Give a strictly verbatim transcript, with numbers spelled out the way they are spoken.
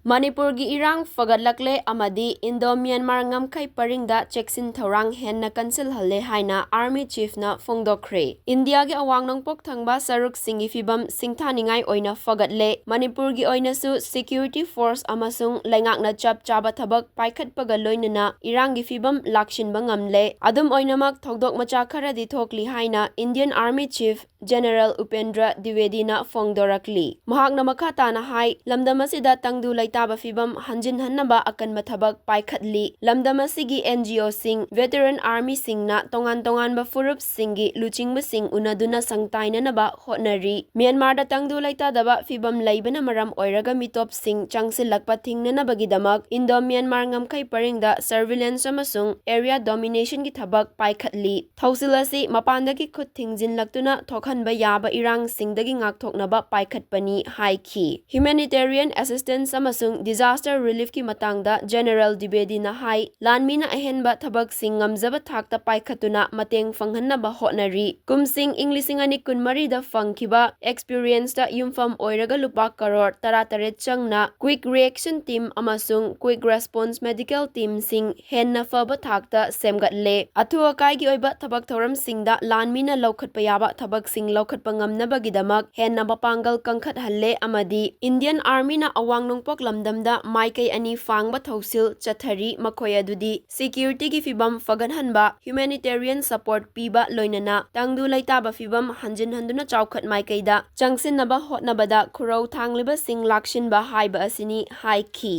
ꯃꯅꯤꯄꯨꯔꯒꯤ ꯏꯔꯥꯡ ꯐꯒꯠꯂꯛꯂꯦ ꯑꯃꯗꯤ ꯏꯟꯗꯣ ꯃ꯭ꯌꯥꯟꯃꯥꯔ ꯉꯝꯈꯩ ꯄꯔꯤꯡꯗ ꯆꯦꯛꯁꯤꯟ ꯊꯧꯔꯥꯡ ꯍꯦꯟꯅ ꯀꯟꯁꯤꯜꯍꯜꯂꯦ ꯍꯥꯏꯅ Army Chief ꯅ ꯐꯣꯡꯗꯣꯛꯈ꯭ꯔꯦ꯫ ꯏꯟꯗꯤꯌꯥꯒꯤ ꯑꯋꯥꯡ ꯅꯣꯡꯄꯣꯛ ꯊꯪꯕ ꯁꯔꯨꯛꯁꯤꯡꯒꯤ ꯐꯤꯕꯝ ꯁꯤꯡꯊꯥꯅꯤꯡꯉꯥꯏ ꯑꯣꯏꯅ ꯐꯒꯠꯂꯦ꯫ ꯃꯅꯤꯄꯨꯔꯒꯤ ꯑꯣꯏꯅꯁꯨ security force ꯑꯃꯁꯨꯡ ꯂꯩꯉꯥꯛꯅ ꯆꯞ ꯆꯥꯕ ꯊꯕꯛ ꯄꯥꯏꯈꯠꯄꯒ ꯂꯣꯏꯅꯅ ꯏꯔꯥꯡꯒꯤ ꯐꯤꯕꯝ ꯂꯥꯛꯁꯤꯟꯕ ꯉꯝꯂꯦ꯫ ꯑꯗꯨꯝ ꯑꯣꯏꯅꯃꯛ, ꯊꯧꯗꯣꯛ ꯃꯆꯥ ꯈꯔꯗꯤ ꯊꯣꯛꯂꯤ ꯍꯥꯏꯅ Indian Army Chief General Upendra ꯗ꯭ꯋꯤꯋꯦꯗꯤꯅ ꯐꯣꯡꯗꯣꯔꯛꯂꯤ꯫ ꯃꯍꯥꯛꯅ ꯃꯈꯥ ꯇꯥꯅ ꯍꯥꯏ, ꯂꯝꯗꯝ ꯑꯁꯤꯗ ꯇꯪꯗꯨ ꯂꯩꯇꯥꯕ ꯐꯤꯕꯝ ꯍꯟꯖꯤꯟꯍꯟꯅꯕ ꯑꯀꯟꯕ ꯊꯕꯛ ꯄꯥꯏꯈꯠꯂꯤ꯫ ꯂꯝꯗꯝ ꯑꯁꯤꯒꯤ NGO ꯁꯤꯡ, veteran army ꯁꯤꯡꯅ ꯇꯣꯉꯥꯟ ꯇꯣꯉꯥꯟꯕ ꯐꯨꯔꯨꯞꯁꯤꯡꯒꯤ ꯂꯨꯆꯤꯡꯕꯁꯤꯡ ꯎꯅꯗꯨꯅ ꯁꯪꯇꯥꯏꯅꯅꯕ ꯍꯣꯠꯅꯔꯤ꯫ ꯃ꯭ꯌꯥꯟꯃꯥꯔꯗ ꯇꯪꯗꯨ ꯂꯩꯇꯥꯗꯕ ꯐꯤꯕꯝ ꯂꯩꯕꯅ ꯃꯔꯝ ꯑꯣꯏꯔꯒ ꯃꯤꯇꯣꯞꯁꯤꯡ ꯆꯪꯁꯤꯜꯂꯛꯄ ꯊꯤꯡꯅꯅꯕꯒꯤꯗꯃꯛ ꯏꯟꯗꯣ ꯃ꯭ꯌꯥꯟꯃꯥꯔ ꯉꯝꯈꯩ ꯄꯔꯤꯡꯗ surveillance ꯑꯃꯁꯨꯡ area domination ꯒꯤ ꯊꯕꯛ ꯄꯥꯏꯈꯠꯂꯤ꯫ ꯊꯧꯁꯤꯜ ꯑꯁꯤ ꯃꯄꯥꯟꯗꯒꯤ ꯈꯨꯠ ꯊꯤꯡꯖꯤꯜꯂꯛꯇꯨꯅ ꯊꯣꯛꯍꯟꯕ ꯌꯥꯕ ꯏꯔꯥꯡꯁꯤꯡꯗꯒꯤ ꯉꯥꯛꯊꯣꯛꯅꯕ ꯄꯥꯏꯈꯠꯄꯅꯤ ꯍꯥꯏꯈꯤ꯫ Humanitarian assistance ꯑꯃꯁꯨꯡ disaster relief ꯀꯤ ꯃꯇꯥꯡꯗ General ꯗ꯭ꯋꯤꯋꯦꯗꯤꯅ ꯍꯥꯏ, ꯂꯥꯟꯃꯤꯅ ꯑꯍꯦꯟꯕ ꯊꯕꯛꯁꯤꯡ ꯉꯝꯖꯕ ꯊꯥꯛꯇ ꯄꯥꯏꯈꯠꯇꯨꯅ ꯃꯇꯦꯡ ꯐꯪꯍꯟꯅꯕ ꯍꯣꯠꯅꯔꯤ꯫ ꯀꯨꯝꯁꯤꯡ ꯏꯪ ꯂꯤꯁꯤꯡ ꯑꯅꯤ ꯀꯨꯟꯃꯔꯤꯗ ꯐꯪꯈꯤꯕ experience ꯇ ꯌꯨꯝꯐꯝ ꯑꯣꯏꯔꯒ ꯂꯨꯄꯥ ꯀꯔꯣꯔ ꯇꯔꯥꯇꯔꯦꯠ ꯆꯪꯅ Quick Reaction Team ꯑꯃꯁꯨꯡ Quick Response Medical Team ꯁꯤꯡ ꯍꯦꯟꯅ ꯐꯕ ꯊꯥꯛꯇ ꯁꯦꯝꯒꯠꯂꯦ꯫ ꯑꯊꯨ ꯑꯀꯥꯏꯒꯤ ꯑꯣꯏꯕ ꯊꯕꯛ ꯊꯧꯔꯝꯁꯤꯡꯗ ꯂꯥꯟꯃꯤꯅ ꯂꯧꯈꯠꯄ ꯌꯥꯕ ꯊꯕꯛꯁꯤꯡ ꯂꯧꯈꯠꯄ ꯉꯝꯅꯕꯒꯤꯗꯃꯛ ꯍꯦꯟꯅ ꯃꯄꯥꯡꯒꯜ ꯀꯟꯈꯠꯍꯜꯂꯦ ꯑꯃꯗꯤ Indian Army ꯅ ꯑꯋꯥꯡ ꯅꯣꯡꯄꯣꯛ ꯂꯝꯗꯝꯗ ꯃꯥꯏꯀꯩ ꯑꯅꯤ ꯐꯥꯡꯕ ꯊꯧꯁꯤꯜ ꯆꯠꯊꯔꯤ, ꯃꯈꯣꯏ ꯑꯗꯨꯗꯤ security ꯒꯤ ꯐꯤꯕꯝ ꯐꯒꯠꯍꯟꯕ, humanitarian support ꯄꯤꯕ, ꯂꯣꯏꯅꯅ ꯇꯪꯗꯨ ꯂꯩꯇꯥꯕ ꯐꯤꯕꯝ ꯍꯟꯖꯤꯟꯍꯟꯗꯨꯅ ꯆꯥꯎꯈꯠ ꯃꯥꯏꯀꯩꯗ ꯆꯪꯁꯤꯟꯅꯕ ꯍꯣꯠꯅꯕꯗ ꯈꯨꯔꯧ ꯊꯥꯡꯂꯤꯕꯁꯤꯡ ꯂꯥꯛꯁꯤꯟꯕ ꯍꯥꯏꯕ ꯑꯁꯤꯅꯤ ꯍꯥꯏꯈꯤ꯫